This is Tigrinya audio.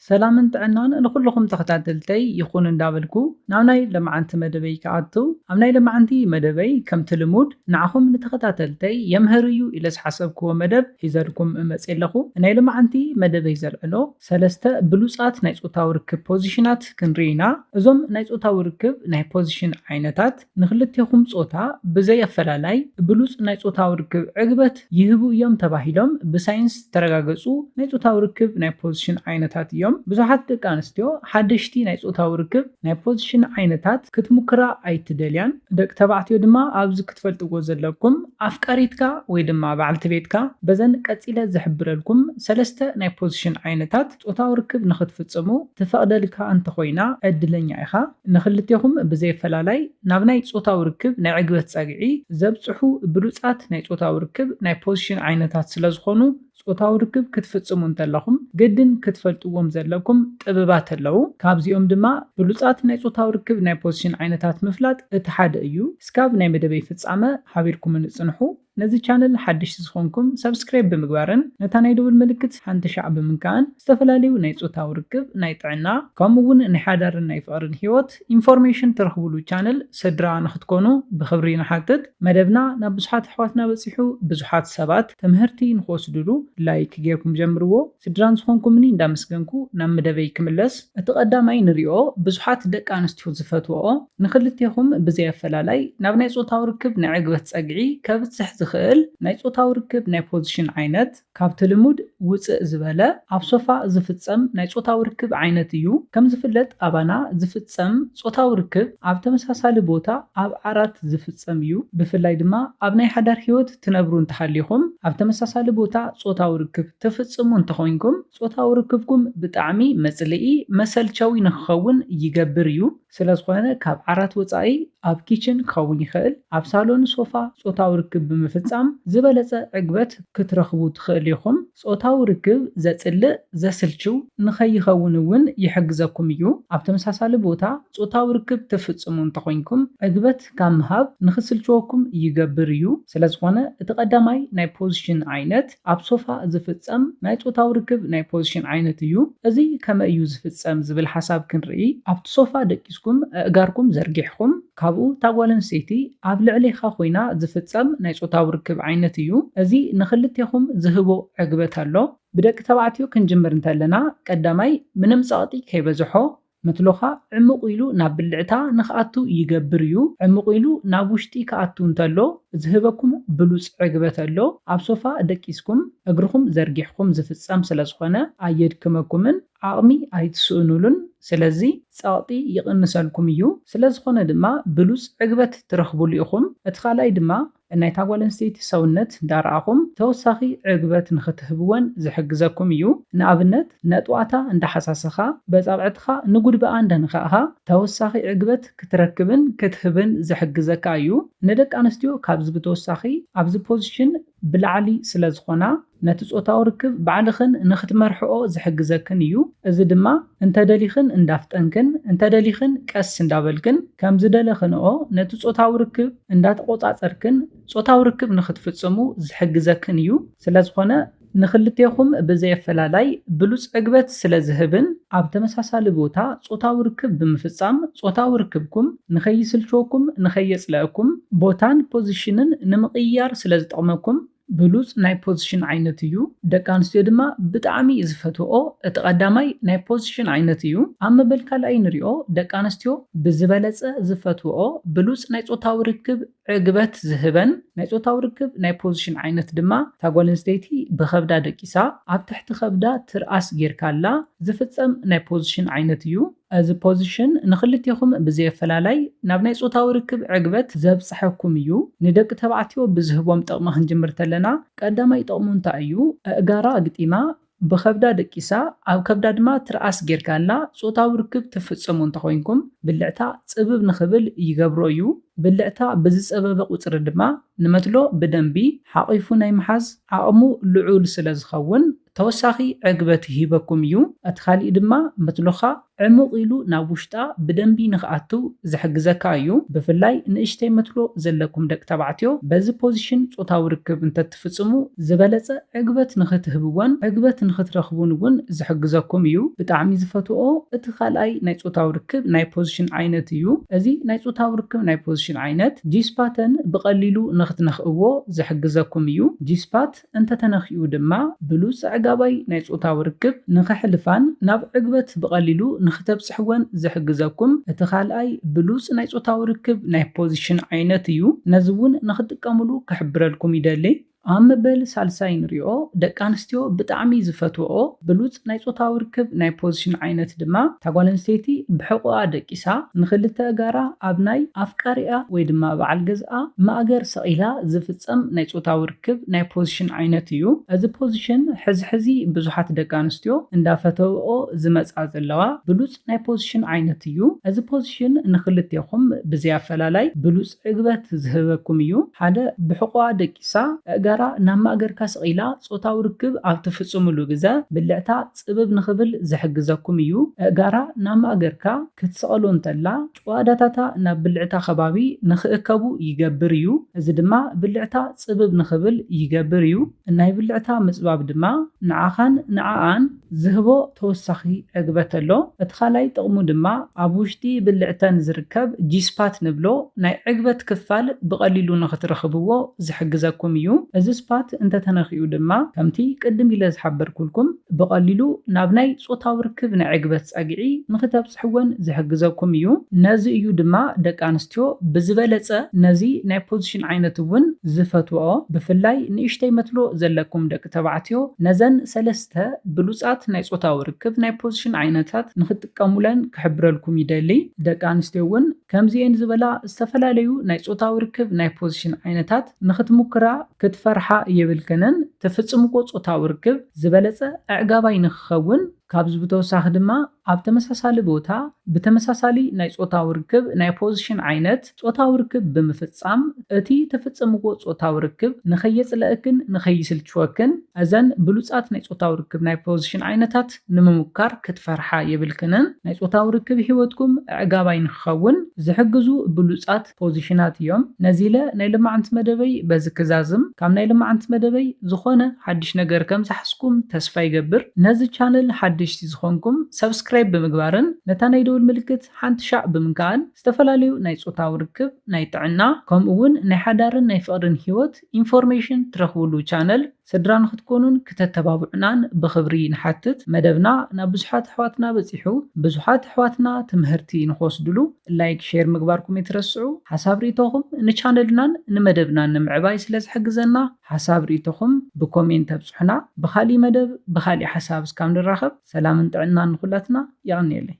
ሰላምን ጥዕናን ንኹልኹም ተኸታተልተይ ይኹን እንዳበልኩ ናብ ናይ ለማዓንቲ መደበይ ክኣቱ፣ ኣብ ናይ ለማዓንቲ መደበይ ከምቲ ልሙድ ንዓኹም ንተኸታተልተይ የምህር እዩ ኢለ ዝሓሰብክዎ መደብ ሒዘልኩም እመጽእ ኣለኹ። ናይ ለማዓንቲ መደበይ ዘልዕሎ ሰለስተ ብሉጻት ናይ ጾታዊ ርክብ ፖዚሽናት ክንርኢ ኢና። እዞም ናይ ጾታዊ ርክብ ናይ ፖዚሽን ዓይነታት ንክልቴኹም ጾታ ብዘይ ኣፈላላይ ብሉጽ ናይ ጾታዊ ርክብ ዕግበት ይህቡ እዮም ተባሂሎም ብሳይንስ ዝተረጋገጹ ናይ ጾታዊ ርክብ ናይ ፖዚሽን ዓይነታት እዮም። ብዙሓት ደቂ ኣንስትዮ ሓደሽቲ ናይ ጾታዊ ርክብ ናይ ፖዚሽን ዓይነታት ክትሙክራ ኣይትደልያን። ደቂ ተባዕትዮ ድማ ኣብዚ ክትፈልጥዎ ዘለኩም ኣፍቃሪትካ ወይ ድማ በዓልቲ ቤትካ በዘን ቀጺለ ዝሕብረልኩም ሰለስተ ናይ ፖዚሽን ዓይነታት ጾታዊ ርክብ ንክትፍጽሙ ትፈቕደልካ እንተኾይና ዕድለኛ ኢኻ። ንክልቴኹም ብዘይ ኣፈላላይ ናብ ናይ ጾታዊ ርክብ ናይ ዕግበት ጸግዒ ዘብጽሑ ብሉጻት ናይ ጾታዊ ርክብ ናይ ፖዚሽን ዓይነታት ስለ ዝኾኑ ጾታዊ ርክብ ክትፍጽሙ እንተለኹም ግድን ክትፈልጥዎም ዘለኩም ጥበባት ኣለዉ። ካብዚኦም ድማ ብሉጻት ናይ ጾታዊ ርክብ ናይ ፖዚሽን ዓይነታት ምፍላጥ እቲ ሓደ እዩ። እስካብ ናይ መደበይ ፍጻመ ሓቢርኩምኒ ጽንሑ። ነዚ ቻነል ሓደሽቲ ዝኾንኩም ሰብስክራይብ ብምግባርን ነታ ናይ ደውል ምልክት ሓንቲ ሻዕ ብምንካእን ዝተፈላለዩ ናይ ጾታዊ ርክብ፣ ናይ ጥዕና ከምኡ እውን ናይ ሓዳርን ናይ ፍቕርን ህይወት ኢንፎርሜሽን ትረኽብሉ ቻነል ስድራ ንክትኮኑ ብኽብሪ ንሓትት። መደብና ናብ ብዙሓት ኣሕዋትና በጺሑ ብዙሓት ሰባት ትምህርቲ ንክወስድሉ ላይክ ጌርኩም ጀምርዎ። ስድራን ዝኾንኩምኒ እንዳመስገንኩ ናብ መደበይ ክምለስ። እቲ ቀዳማይ ንሪኦ ብዙሓት ደቂ ኣንስትዮ ዝፈትወኦ ንክልቴኹም ብዘይ ኣፈላላይ ናብ ናይ ጾታዊ ርክብ ናይ ዕግበት ጸግዒ ከብጽሕ ዝኽእል ናይ ጾታዊ ርክብ ናይ ፖዚሽን ዓይነት ካብቲ ልሙድ ውጽእ ዝበለ ኣብ ሶፋ ዝፍጸም ናይ ጾታዊ ርክብ ዓይነት እዩ። ከም ዝፍለጥ ኣባና ዝፍጸም ጾታዊ ርክብ ኣብ ተመሳሳሊ ቦታ ኣብ ዓራት ዝፍጸም እዩ። ብፍላይ ድማ ኣብ ናይ ሓዳር ህይወት ትነብሩ እንተሃሊኹም ኣብ ተመሳሳሊ ቦታ ጾታዊ ርክብ ትፍጽሙ እንተኾይንኩም ጾታዊ ርክብኩም ብጣዕሚ መጽልኢ መሰልቸዊ ንክኸውን ይገብር እዩ። ስለ ዝኾነ ካብ ዓራት ወጻኢ ኣብ ኪችን ክኸውን ይኽእል፣ ኣብ ሳሎን ሶፋ ጾታዊ ርክብ ብምፍጻም ዝበለጸ ዕግበት ክትረኽቡ ትኽእሉ ኢኹም። ጾታዊ ርክብ ዘጽልእ፣ ዘስልችው ንኸይኸውን እውን ይሕግዘኩም እዩ። ኣብ ተመሳሳሊ ቦታ ጾታዊ ርክብ ትፍጽሙ እንተኾይንኩም ዕግበት ካብ ምሃብ ንኽስልችወኩም ይገብር እዩ። ስለ ዝኾነ እቲ ቀዳማይ ናይ ፖዚሽን ዓይነት ኣብ ሶፋ ዝፍጸም ናይ ጾታዊ ርክብ ናይ ፖዚሽን ዓይነት እዩ። እዚ ከመይ እዩ ዝፍጸም ዝብል ሓሳብ ክንርኢ፣ ኣብቲ ሶፋ ደቂስኩም ኣእጋርኩም ዘርጊሕኩም ካብኡ እታ ጓል ኣንስተይቲ ኣብ ልዕሌኻ ኮይና ዝፍጸም ናይ ጾታዊ ርክብ ዓይነት እዩ። እዚ ንኽልቴኹም ዝህቦ ዕግበት ኣሎ። ብደቂ ተባዕትዮ ክንጅምር እንተለና ቀዳማይ ምንም ጸቕጢ ከይበዝሖ መትሎኻ ዕሙቕ ኢሉ ናብ ብልዕታ ንኽኣቱ ይገብር እዩ። ዕሙቕ ኢሉ ናብ ውሽጢ ክኣቱ እንተሎ ዝህበኩም ብሉጽ ዕግበት ኣሎ። ኣብ ሶፋ ደቂስኩም እግርኹም ዘርጊሕኩም ዝፍጸም ስለ ዝኾነ ኣየድክመኩምን ዓቕሚ ኣይትስእኑሉን። ስለዚ ጸቕጢ ይቕንሰልኩም እዩ። ስለ ዝኾነ ድማ ብሉጽ ዕግበት ትረኽቡሉ ኢኹም። እቲ ካልኣይ ድማ ናይታ ጓል ኣንስተይቲ ሰውነት እንዳረኣኹም ተወሳኺ ዕግበት ንኽትህብወን ዝሕግዘኩም እዩ። ንኣብነት ነጥዋታ እንዳሓሳሰኻ በጻብዕትኻ ንጉድበኣ እንዳነኻእኻ ተወሳኺ ዕግበት ክትረክብን ክትህብን ዝሕግዘካ እዩ። ንደቂ ኣንስትዮ ካብዚ ብተወሳኺ ኣብዚ ፖዚሽን ብላዕሊ ስለ ዝኾና ነቲ ጾታዊ ርክብ ባዕልኽን ንኽትመርሕኦ ዝሕግዘክን እዩ። እዚ ድማ እንተደሊኽን እንዳፍጠንክን እንተደሊኽን ቀስ እንዳበልክን ከም ዝደለኽንኦ ነቲ ጾታዊ ርክብ እንዳተቖጻጸርክን ጾታዊ ርክብ ንኽትፍጽሙ ዝሕግዘክን እዩ። ስለ ዝኾነ ንኽልቴኹም ብዘየፈላላይ ብሉጽ ዕግበት ስለ ዝህብን ኣብ ተመሳሳሊ ቦታ ጾታዊ ርክብ ብምፍጻም ጾታዊ ርክብኩም ንኸይስልችወኩም ንኸየጽልአኩም ቦታን ፖዚሽንን ንምቕያር ስለ ዝጠቕመኩም ብሉጽ ናይ ፖዚሽን ዓይነት እዩ። ደቂ ኣንስትዮ ድማ ብጣዕሚ ዝፈትወኦ እቲ ቀዳማይ ናይ ፖዚሽን ዓይነት እዩ። ኣብ መበል ካልኣይ ንሪኦ ደቂ ኣንስትዮ ብዝበለጸ ዝፈትወኦ ብሉጽ ናይ ጾታዊ ርክብ ዕግበት ዝህበን ናይ ጾታዊ ርክብ ናይ ፖዚሽን ዓይነት ድማ እታ ጓል ኣንስተይቲ ብኸብዳ ደቂሳ ኣብ ትሕቲ ከብዳ ትርኣስ ጌርካላ ዝፍጸም ናይ ፖዚሽን ዓይነት እዩ። እዚ ፖዚሽን ንኽልቴኹም ብዘየፈላላይ ናብ ናይ ጾታዊ ርክብ ዕግበት ዘብጽሐኩም እዩ። ንደቂ ተባዕትዮ ብዝህቦም ጥቕሚ ክንጅምር ተለና ቀዳማይ ጥቕሙ እንታይ እዩ? ኣእጋራ ኣግጢማ ብኸብዳ ደቂሳ ኣብ ከብዳ ድማ ትርኣስ ጌርካላ ጾታዊ ርክብ ትፍጽሙ እንተኾይንኩም ብልዕታ ጽብብ ንኽብል ይገብሮ እዩ። ብልዕታ ብዝጸበበ ቁጽሪ ድማ ንመትሎ ብደንቢ ሓቒፉ ናይ ምሓዝ ዓቕሙ ልዑል ስለ ዝኸውን ተወሳኺ ዕግበት ይህበኩም እዩ። እቲ ካሊእ ድማ መትሎኻ ዕሙቕ ኢሉ ናብ ውሽጣ ብደንቢ ንኽኣቱ ዝሕግዘካ እዩ። ብፍላይ ንእሽተይ መትሎ ዘለኩም ደቂ ተባዕትዮ በዚ ፖዚሽን ጾታዊ ርክብ እንተትፍጽሙ ዝበለጸ ዕግበት ንኽትህብዎን ዕግበት ንኽትረኽቡን እውን ዝሕግዘኩም እዩ። ብጣዕሚ ዝፈትዎ እቲ ካልኣይ ናይ ጾታዊ ርክብ ናይ ፖዚሽን ዓይነት እዩ። እዚ ናይ ጾታዊ ርክብ ናይ ፖዚሽን ዓይነት ጂስፓተን ብቐሊሉ ንኽትነኽእዎ ዝሕግዘኩም እዩ። ጂስፓት እንተተነኺኡ ድማ ብሉጽ ኣዕጋባይ ናይ ጾታዊ ርክብ ንኸሕልፋን ናብ ዕግበት ብቐሊሉ ንኽተብጽሕወን ዝሕግዘኩም እቲ ካልኣይ ብሉጽ ናይ ጾታዊ ርክብ ናይ ፖዚሽን ዓይነት እዩ። ነዚ እውን ንኽትጥቀምሉ ክሕብረልኩም ይደሊ። ኣብ መበል ሳልሳይ ንሪኦ ደቂ ኣንስትዮ ብጣዕሚ ዝፈትወኦ ብሉጽ ናይ ጾታዊ ርክብ ናይ ፖዚሽን ዓይነት ድማ እታ ጓል ኣንስተይቲ ብሕቆኣ ደቂሳ ንኽልተ ኣእጋራ ኣብ ናይ ኣፍቃሪኣ ወይ ድማ በዓል ገዝኣ ማእገር ሰቒላ ዝፍጸም ናይ ጾታዊ ርክብ ናይ ፖዚሽን ዓይነት እዩ። እዚ ፖዚሽን ሕዚ ሕዚ ብዙሓት ደቂ ኣንስትዮ እንዳፈተወኦ ዝመጻ ዘለዋ ብሉጽ ናይ ፖዚሽን ዓይነት እዩ። እዚ ፖዚሽን ንኽልቴኹም ብዘይ ኣፈላላይ ብሉጽ ዕግበት ዝህበኩም እዩ። ሓደ ብሕቆኣ ደቂሳ ኣእጋራ ናብ ማእገርካ ሰቒላ ጾታዊ ርክብ ኣብ ትፍጽምሉ ግዘ ብልዕታ ጽብብ ንኽብል ዝሕግዘኩም እዩ። ኣእጋራ ናብ ማእገርካ ክትሰቐሎ እንተላ ጭዋዳታታ ናብ ብልዕታ ከባቢ ንኽእከቡ ይገብር እዩ። እዚ ድማ ብልዕታ ጽብብ ንኽብል ይገብር እዩ። ናይ ብልዕታ ምጽባብ ድማ ንዓኻን ንዓኣን ዝህቦ ተወሳኺ ዕግበት ኣሎ። እቲ ካልኣይ ጥቕሙ ድማ ኣብ ውሽጢ ብልዕተን ዝርከብ ጂስፓት ንብሎ ናይ ዕግበት ክፋል ብቐሊሉ ንኽትረኽብዎ ዝሕግዘኩም እዩ። እዚ ስፓት እንተተነኺኡ ድማ ከምቲ ቅድም ኢለ ዝሓበርኩልኩም ብቐሊሉ ናብ ናይ ጾታዊ ርክብ ናይ ዕግበት ጸግዒ ንኽተብጽሕወን ዝሕግዘኩም እዩ። ነዚ እዩ ድማ ደቂ ኣንስትዮ ብዝበለጸ ነዚ ናይ ፖዚሽን ዓይነት እውን ዝፈትወኦ። ብፍላይ ንእሽተይ መትሎ ዘለኩም ደቂ ተባዕትዮ ነዘን ሰለስተ ብሉጻት ናይ ጾታዊ ርክብ ናይ ፖዚሽን ዓይነታት ንኽትጥቀሙለን ክሕብረልኩም ይደሊ። ደቂ ኣንስትዮ እውን ከምዚኤን ዝበላ ዝተፈላለዩ ናይ ጾታዊ ርክብ ናይ ፖዚሽን ዓይነታት ንኽትሙክራ ክትፈርሓ የብልክንን። ትፍጽምዎ ጾታዊ ርክብ ዝበለጸ ኣዕጋባይ ንኽኸውን ካብዚ ብተወሳኺ ድማ ኣብ ተመሳሳሊ ቦታ ብተመሳሳሊ ናይ ጾታዊ ርክብ ናይ ፖዚሽን ዓይነት ጾታዊ ርክብ ብምፍጻም እቲ ትፍጽምዎ ጾታዊ ርክብ ንኸየጽለእክን ንኸይስልችወክን እዘን ብሉጻት ናይ ጾታዊ ርክብ ናይ ፖዚሽን ዓይነታት ንምሙካር ክትፈርሓ የብልክንን። ናይ ጾታዊ ርክብ ህይወትኩም ኣዕጋባይ ንክኸውን ዝሕግዙ ብሉጻት ፖዚሽናት እዮም። ነዚ ኢለ ናይ ልማዓንቲ መደበይ በዚ ክዛዝም። ካብ ናይ ልማዓንቲ መደበይ ዝኾነ ሓድሽ ነገር ከም ዝሓዝኩም ተስፋ ይገብር። ነዚ ቻነል ሓደሽቲ ዝኾንኩም ሰብስክራይብ ብምግባርን ነታ ናይ ደወል ምልክት ሓንቲ ሻዕ ብምንካኣን ዝተፈላለዩ ናይ ጾታዊ ርክብ፣ ናይ ጥዕና ከምኡ እውን ናይ ሓዳርን ናይ ፍቕርን ህይወት ኢንፎርሜሽን ትረኽብሉ ቻነል ስድራ ንኽትኮኑን ክተተባብዑናን ብኽብሪ ንሓትት። መደብና ናብ ብዙሓት ኣሕዋትና በጺሑ ብዙሓት ኣሕዋትና ትምህርቲ ንኽወስድሉ ላይክ ሼር ምግባርኩም ኣይትረስዑ። ሓሳብ ርእይቶኹም ንቻነልናን ንመደብናን ንምዕባይ ስለ ዝሕግዘና ሓሳብ ርእይቶኹም ብኮሜንት ኣብጽሑና። ብኻሊእ መደብ ብኻሊእ ሓሳብ እስካብ ንራኸብ ሰላምን ጥዕናን ንኹላትና። የቐንየለይ።